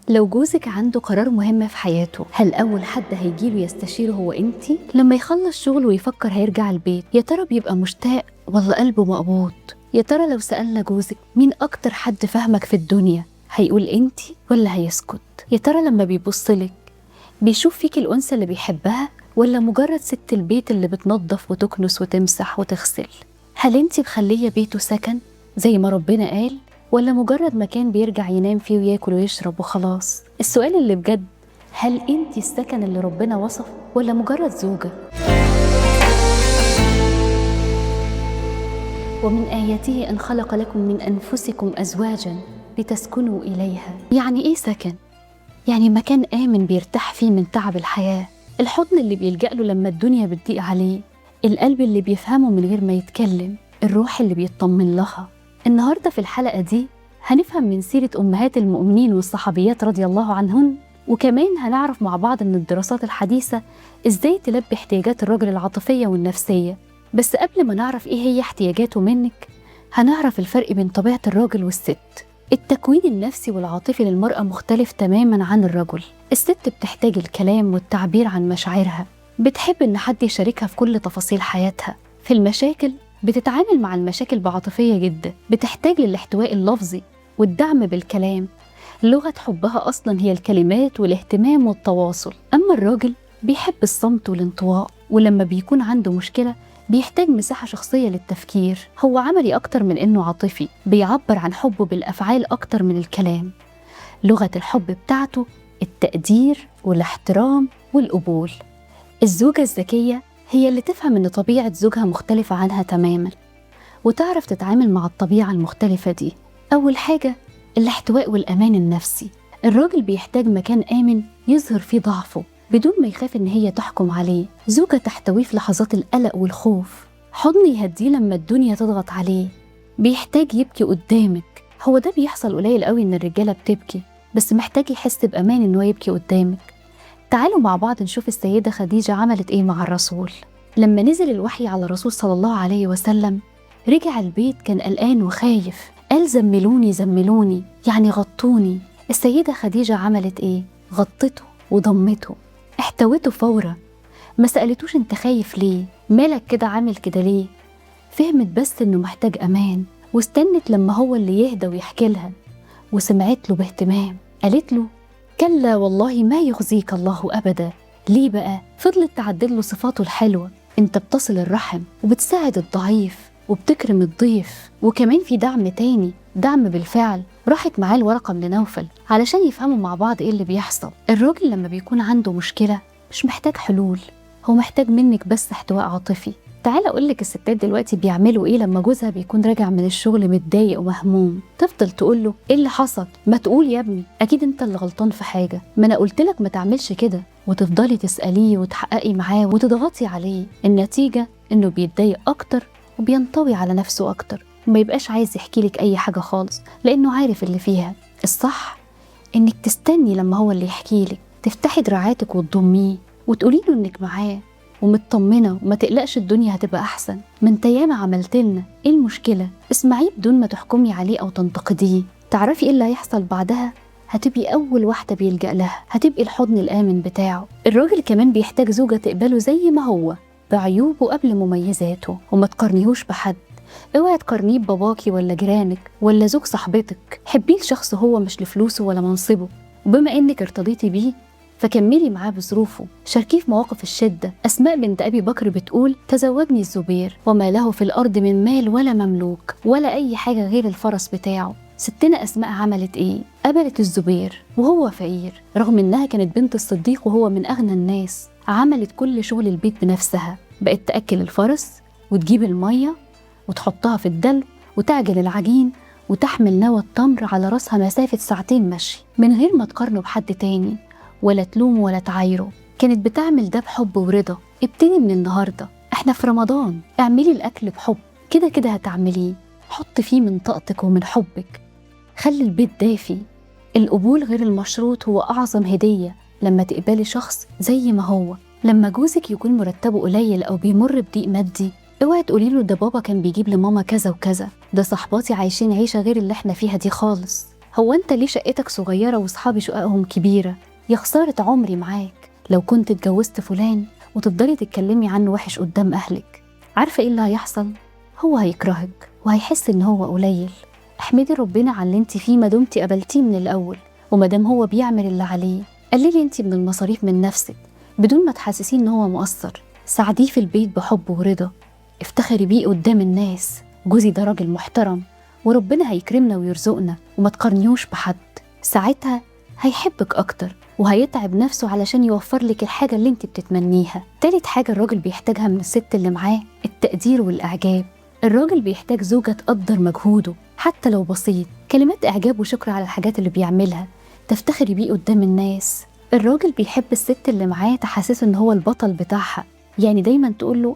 لو جوزك عنده قرار مهم في حياته، هل أول حد هيجيله يستشيره هو أنتي؟ لما يخلص شغله ويفكر هيرجع البيت، يا ترى بيبقى مشتاق ولا قلبه مقبوض؟ يا ترى لو سألنا جوزك مين أكتر حد فهمك في الدنيا، هيقول أنتي ولا هيسكت؟ يا ترى لما بيبصلك بيشوف فيك الأنثى اللي بيحبها ولا مجرد ست البيت اللي بتنظف وتكنس وتمسح وتغسل؟ هل أنتي مخلية بيته سكن زي ما ربنا قال، ولا مجرد مكان بيرجع ينام فيه وياكل ويشرب وخلاص؟ السؤال اللي بجد، هل أنتي السكن اللي ربنا وصفه ولا مجرد زوجة؟ ومن آياته أن خلق لكم من أنفسكم أزواجا لتسكنوا إليها. يعني إيه سكن؟ يعني مكان آمن بيرتاح فيه من تعب الحياة، الحضن اللي بيلجأ له لما الدنيا بتضيق عليه، القلب اللي بيفهمه من غير ما يتكلم، الروح اللي بيطمن لها. النهاردة في الحلقة دي هنفهم من سيرة أمهات المؤمنين والصحابيات رضي الله عنهن، وكمان هنعرف مع بعض من الدراسات الحديثة إزاي تلبي احتياجات الرجل العاطفية والنفسية. بس قبل ما نعرف إيه هي احتياجاته منك، هنعرف الفرق بين طبيعة الراجل والست. التكوين النفسي والعاطفي للمرأة مختلف تماماً عن الرجل. الست بتحتاج الكلام والتعبير عن مشاعرها، بتحب إن حد يشاركها في كل تفاصيل حياتها. في المشاكل بتتعامل مع المشاكل بعاطفية جدا، بتحتاج للاحتواء اللفظي والدعم بالكلام. لغة حبها أصلاً هي الكلمات والاهتمام والتواصل. أما الراجل بيحب الصمت والانطواء، ولما بيكون عنده مشكلة بيحتاج مساحة شخصية للتفكير. هو عملي أكتر من إنه عاطفي، بيعبر عن حبه بالأفعال أكتر من الكلام. لغة الحب بتاعته التقدير والاحترام والقبول. الزوجة الذكية هي اللي تفهم إن طبيعة زوجها مختلفة عنها تماماً، وتعرف تتعامل مع الطبيعة المختلفة دي. أول حاجة الاحتواء والأمان النفسي. الراجل بيحتاج مكان آمن يظهر فيه ضعفه بدون ما يخاف إن هي تحكم عليه. زوجة تحتويه في لحظات القلق والخوف، حضن يهديه لما الدنيا تضغط عليه. بيحتاج يبكي قدامك، هو ده بيحصل قليل قوي إن الرجالة بتبكي، بس محتاج يحس بأمان إن هو يبكي قدامك. تعالوا مع بعض نشوف السيدة خديجة عملت إيه مع الرسول. لما نزل الوحي على الرسول صلى الله عليه وسلم، رجع البيت كان قلقان وخايف، قال زملوني زملوني، يعني غطوني. السيدة خديجة عملت إيه؟ غطته وضمته، احتوته فورا، ما سألتوش انت خايف ليه؟ مالك كده عامل كده ليه؟ فهمت بس انه محتاج امان، واستنت لما هو اللي يهدى ويحكي لها، وسمعت له باهتمام. قالت له كلا والله ما يخزيك الله ابدا. ليه بقى؟ فضلت تعدل له صفاته الحلوة، انت بتصل الرحم وبتساعد الضعيف وبتكرم الضيف، وكمان في دعم تاني، دعم بالفعل. راحت معاه الورقة من نوفل علشان يفهموا مع بعض ايه اللي بيحصل. الراجل لما بيكون عنده مشكلة مش محتاج حلول، هو محتاج منك بس احتواء عاطفي. تعال اقولك الستات دلوقتي بيعملوا ايه لما جوزها بيكون راجع من الشغل متضايق ومهموم. تفضل تقوله ايه اللي حصل؟ ما تقول يا ابني، اكيد انت اللي غلطان في حاجة، ما انا قلتلك ما تعملش كده. وتفضلي تسأليه وتحققي معاه وتضغطي عليه. النتيجة انه بيتضايق اكتر وبينطوي على نفسه اكتر، وما يبقاش عايز يحكي لك اي حاجة خالص لانه عارف اللي فيها. الصح انك تستني لما هو اللي يحكي لك، تفتحي دراعاتك وتضميه وتقولي له انك معاه ومطمنه وما تقلقش، الدنيا هتبقى احسن، ما انت ياما عملت لنا، ايه المشكلة؟ اسمعيه بدون ما تحكمي عليه او تنتقديه. تعرفي ايه اللي هيحصل بعدها؟ هتبقي اول واحدة بيلجأ لها، هتبقي الحضن الامن بتاعه. الراجل كمان بيحتاج زوجه تقبله زي ما هو، بعيوبه قبل مميزاته، وما تقارنيهوش بحد. اوعي تقارنيه بباباكي ولا جيرانك ولا زوج صاحبتك. حبيه لشخص هو، مش لفلوسه ولا منصبه. وبما انك ارتضيتي بيه فكملي معاه بظروفه، شاركيه في مواقف الشدة. أسماء بنت أبي بكر بتقول تزوجني الزبير وما له في الأرض من مال ولا مملوك ولا أي حاجة غير الفرس بتاعه. ستنا أسماء عملت إيه؟ قبلت الزبير وهو فقير، رغم إنها كانت بنت الصديق وهو من أغنى الناس. عملت كل شغل البيت بنفسها، بقت تأكل الفرس وتجيب المية وتحطها في الدلو وتعجن العجين وتحمل نوى التمر على راسها مسافة ساعتين مشي، من غير ما تقارنه بحد تاني ولا تلومه ولا تعايره. كانت بتعمل ده بحب ورضا. ابتدي من النهاردة، احنا في رمضان، اعملي الأكل بحب، كده كده هتعمليه. حط فيه من طاقتك ومن حبك، خلي البيت دافي. القبول غير المشروط هو أعظم هدية لما تقبلي شخص زي ما هو. لما جوزك يكون مرتبه قليل أو بيمر بضيق مادي، اوعي تقولي له ده بابا كان بيجيب لماما كذا وكذا، ده صاحباتي عايشين عيشة غير اللي احنا فيها دي خالص. هو انت ليه شقتك صغيرة واصحابي شققهم كبيرة؟ يا خسارة عمري معاك، لو كنت اتجوزت فلان. وتفضلي تتكلمي عنه وحش قدام أهلك. عارفة ايه اللي هيحصل؟ هو هيكرهك وهيحس ان هو قليل. احمدي ربنا على اللي انت فيه ما دمتي قبلتيه من الأول، وما دام هو بيعمل اللي عليه. قللي انت من المصاريف من نفسك بدون ما تحسسيه ان هو مقصر. ساعديه في البيت بحب ورضا، افتخري بيه قدام الناس، جوزي ده راجل محترم وربنا هيكرمنا ويرزقنا، وما تقارنيهوش بحد. ساعتها هيحبك أكتر وهيتعب نفسه علشان يوفر لك الحاجة اللي انت بتتمنيها. تالت حاجة الراجل بيحتاجها من الست اللي معاه التقدير والإعجاب. الراجل بيحتاج زوجة تقدر مجهوده حتى لو بسيط، كلمات إعجاب وشكر على الحاجات اللي بيعملها، تفتخري بيه قدام الناس. الراجل بيحب الست اللي معاه تحسسه إن هو البطل بتاعها، يعني دايما تقوله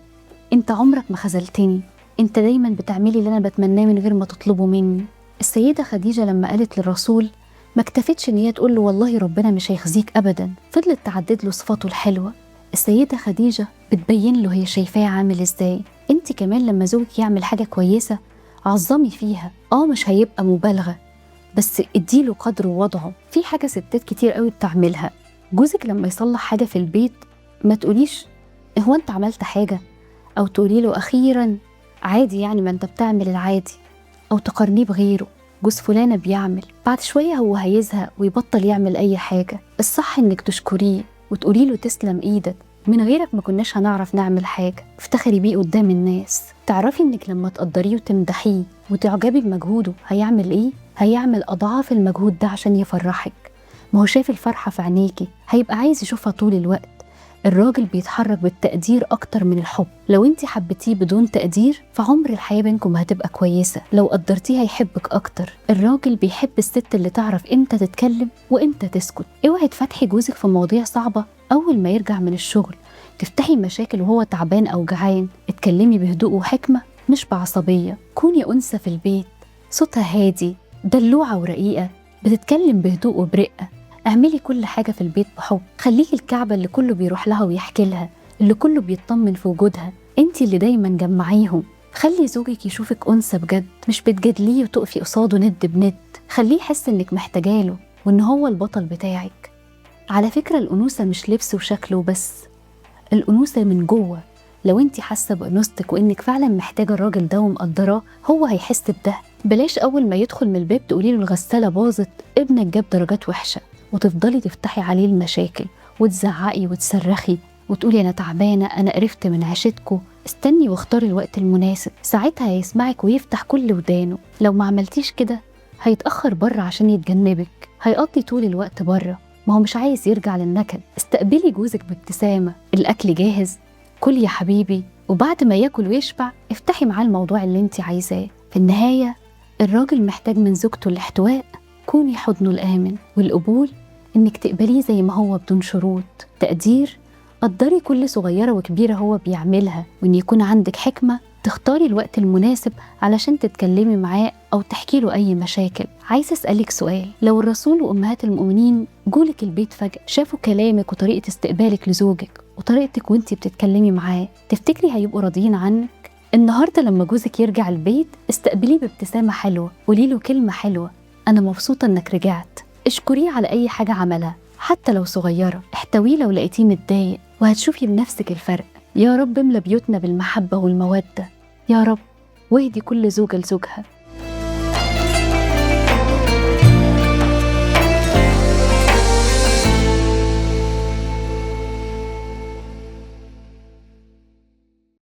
انت عمرك ما خذلتني، انت دايما بتعملي اللي انا بتمناه من غير ما تطلبه مني. السيدة خديجة لما قالت للرسول ما اكتفتش ان هي تقول له والله ربنا مش هيخزيك ابدا، فضلت تعدد له صفاته الحلوة. السيدة خديجة بتبين له هي شايفاه عامل ازاي. انت كمان لما زوجك يعمل حاجة كويسة عظمي فيها، مش هيبقى مبالغة، بس اديله قدره ووضعه. في حاجة ستات كتير قوي بتعملها، جوزك لما يصلح حاجة في البيت ما تقوليش هو انت عملت حاجة، او تقولي له اخيرا عادي يعني ما انت بتعمل العادي، او تقارنيه بغيره، جوز فلانة بيعمل. بعد شوية هو هيزهق ويبطل يعمل أي حاجة. الصح إنك تشكريه وتقولي له تسلم إيدك، من غيرك ما كناش هنعرف نعمل حاجة. افتخري بيه قدام الناس. تعرفي إنك لما تقدريه وتمدحيه وتعجبي بمجهوده هيعمل إيه؟ هيعمل أضعاف المجهود ده عشان يفرحك. ما هو شايف الفرحة في عينيكي، هيبقى عايز يشوفها طول الوقت. الراجل بيتحرك بالتقدير أكتر من الحب. لو انت حبيتيه بدون تقدير فعمر الحياة بينكم هتبقى كويسة، لو قدرتيه هيحبك أكتر. الراجل بيحب الست اللي تعرف امتى تتكلم وامتى تسكت. اوعي تفتحي جوزك في مواضيع صعبة أول ما يرجع من الشغل، تفتحي مشاكل وهو تعبان أو جعان. اتكلمي بهدوء وحكمة مش بعصبية. كوني أنثى في البيت، صوتها هادي، دلوعة ورقيقة، بتتكلم بهدوء وبرقة. اعملي كل حاجة في البيت بحب. خليكي الكعبة اللي كله بيروح لها ويحكي لها، اللي كله بيطمن في وجودها، انتي اللي دايما جمعيهم. خلي زوجك يشوفك أنثى بجد، مش بتجادليه وتقفي قصاده ند بند. خليه يحس انك محتاجاله وان هو البطل بتاعك. على فكرة الأنوثة مش لبس وشكل وبس، الأنوثة من جوه. لو انتي حاسة بأنوثتك وانك فعلا محتاجة الراجل ده ومقدراه، هو هيحس بده. بلاش أول ما يدخل من الباب تقولي له الغسالة باظت، ابنك جاب درجات وحشة، وتفضلي تفتحي عليه المشاكل وتزعقي وتصرخي وتقولي أنا تعبانة، أنا قرفت من عيشتكو. استني واختاري الوقت المناسب، ساعتها هيسمعك ويفتح كل ودانه. لو ما عملتيش كده هيتأخر بره عشان يتجنبك، هيقضي طول الوقت بره، ما هو مش عايز يرجع للنكد. استقبلي جوزك بابتسامة، الأكل جاهز، كل يا حبيبي، وبعد ما ياكل ويشبع افتحي معاه الموضوع اللي انت عايزاه. في النهاية الراجل محتاج من زوجته الاحتواء. كوني حضنه الآمن، والقبول إنك تقبليه زي ما هو بدون شروط. تقدير، قدري كل صغيرة وكبيرة هو بيعملها، وإن يكون عندك حكمة تختاري الوقت المناسب علشان تتكلمي معاه أو تحكي له أي مشاكل. عايزة أسألك سؤال، لو الرسول وأمهات المؤمنين جولك البيت فجأة، شافوا كلامك وطريقة استقبالك لزوجك وطريقتك وانتي بتتكلمي معاه، تفتكري هيبقوا راضيين عنك؟ النهاردة لما جوزك يرجع البيت استقبليه بابتسامة حلوة، قولي له كلمة حلوة، أنا مبسوطة إنك رجعت. اشكريه على أي حاجة عملها حتى لو صغيرة، احتويه لو لقيتيه متضايق، وهتشوفي بنفسك الفرق. يا رب املى بيوتنا بالمحبة والمودة يا رب، واهدي كل زوجة لزوجها.